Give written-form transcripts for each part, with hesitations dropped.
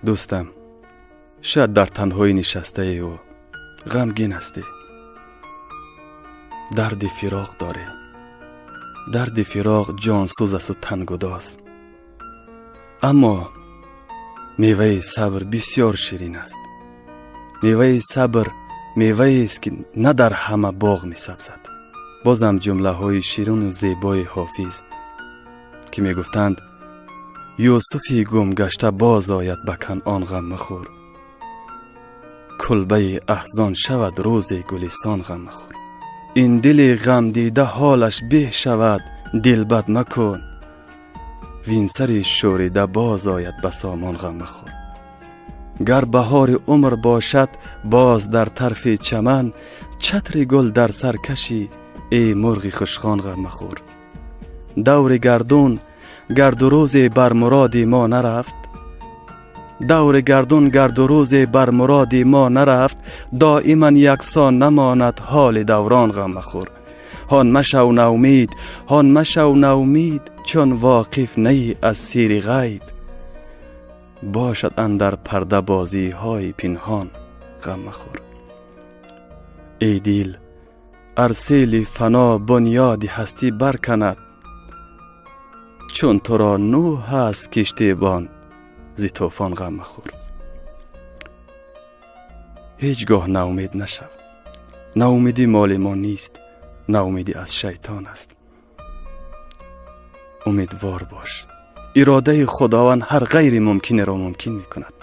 Дӯстам, шояд дар танҳоӣ нишастаеву ғамгин ҳастӣ, дарди фироқ дорӣ. Дарди фироқ ҷонсӯз асту тангудоз, аммо меваи сабр бисёр ширин аст. Меваи сабр меваест, ки на дар ҳама боғ месабзад. Бозам ҷумлаҳои ширину зебои Ҳофиз, ки мегуфтанд: «Юсуфи гумгашта боз ояд ба Канъон, ғам махӯр. Кулбаи аҳзон шавад рӯзе гулистон, ғам махӯр. Ин дили ғамдида ҳолаш беҳ шавад, дилбад макун. Вин сари шӯрида боз ояд ба сомон, ғам махӯр. Гар баҳори умр бошад боз дар тарфи чаман, чатри гул дар сар кашӣ, эй мурғи хушхон, ғам махӯр. Даври гардун гарду рӯзе бар муроди мо нарафт, даври гардун гарду рӯзе бар муроди мо нарафт, доиман яксон намонад ҳоли даврон, ғам махӯр. Ҳон машав навмид, ҳон машав навмид, чун воқиф наӣ аз сири ғайб, бошад андар парда бозиҳои пинҳон, ғам махӯр. Эй дил, ар сели фано бунёди ҳастӣ барканад, чун туро Нӯҳ ҳаст киштибон зи тӯфон, ғам махӯр». Ҳеҷ гоҳ наумед нашав. Наумедӣ моли мо нест, наумедӣ аз шайтон аст. Умедвор бош. Иродаи Худованд ҳар ғайри мумкинеро мумкин мекунад.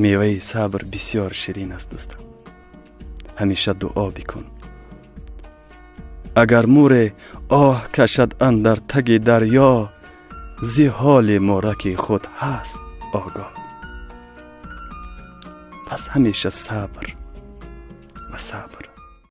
Меваи сабр бисёр ширин аст, дӯстам. Ҳамеша дуо бикун. Агар муре оҳ кашад андар таги дарё, зи ҳоли мораки худ ҳаст огоҳ. Пас ҳамеша сабр ва сабр.